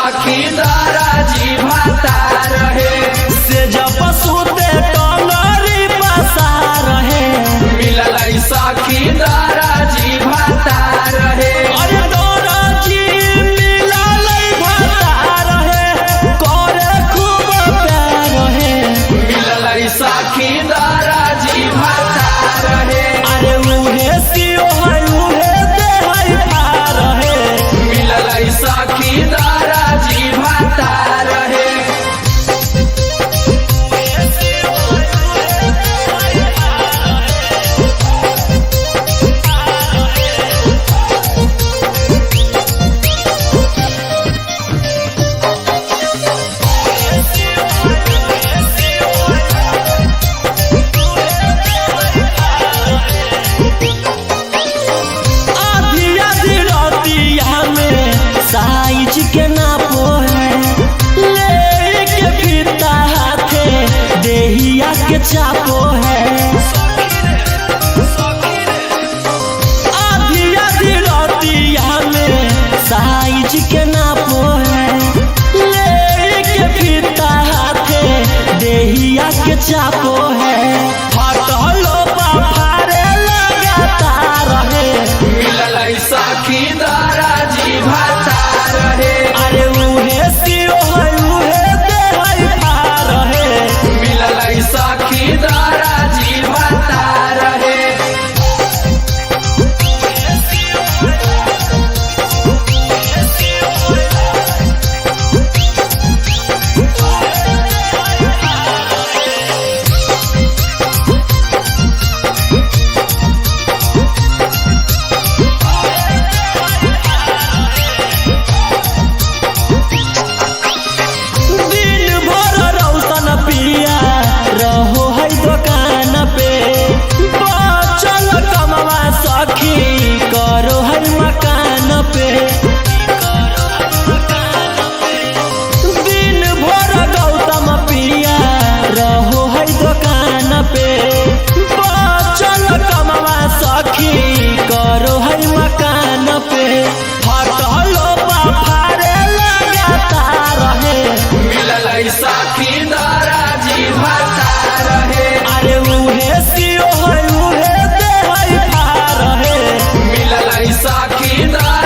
सखी दाराजी भाता रहे। से जब सुते टंगरी पसा रहे। मिलल सखी दाराजी भाता रहे। अरे दराजी मिलल भाता रहे, करे खूब प्यार रहे। मिलल सखी दाराजी भाता रहे। अरे उहे सियो है उहे दे है पार रहे। मिलल सखी दाराजी भाता रहे। आधी आधी रतिया में साइज के नापो है, ले के फिरता हाथे देहिया के चापो है। आधी आधी रतिया में साइज के नापो है, ले के फिरता हाथे देहिया के चापो है। फटलो फारे लगाता रहे। मिलल सखी दाराजी भाता रहे। अरे उहे सियो है उहे दे है पार रहे। मिलल सखी दाराजी भाता रहे। दिन भर रौशन पिया रहो है दुकान पे, बचल कमवा सखी करो है मकान पे। दिन भर गौतम पिया रहो है दुकान पे, बचल कमवा सखी करो है मकान पे। फटलो फारे लगाता रहे। मिलल सखी दाराजी भाता रहे। अरे उहे सियो है उहे दे है पार रहे। मिलल सखी दाराजी।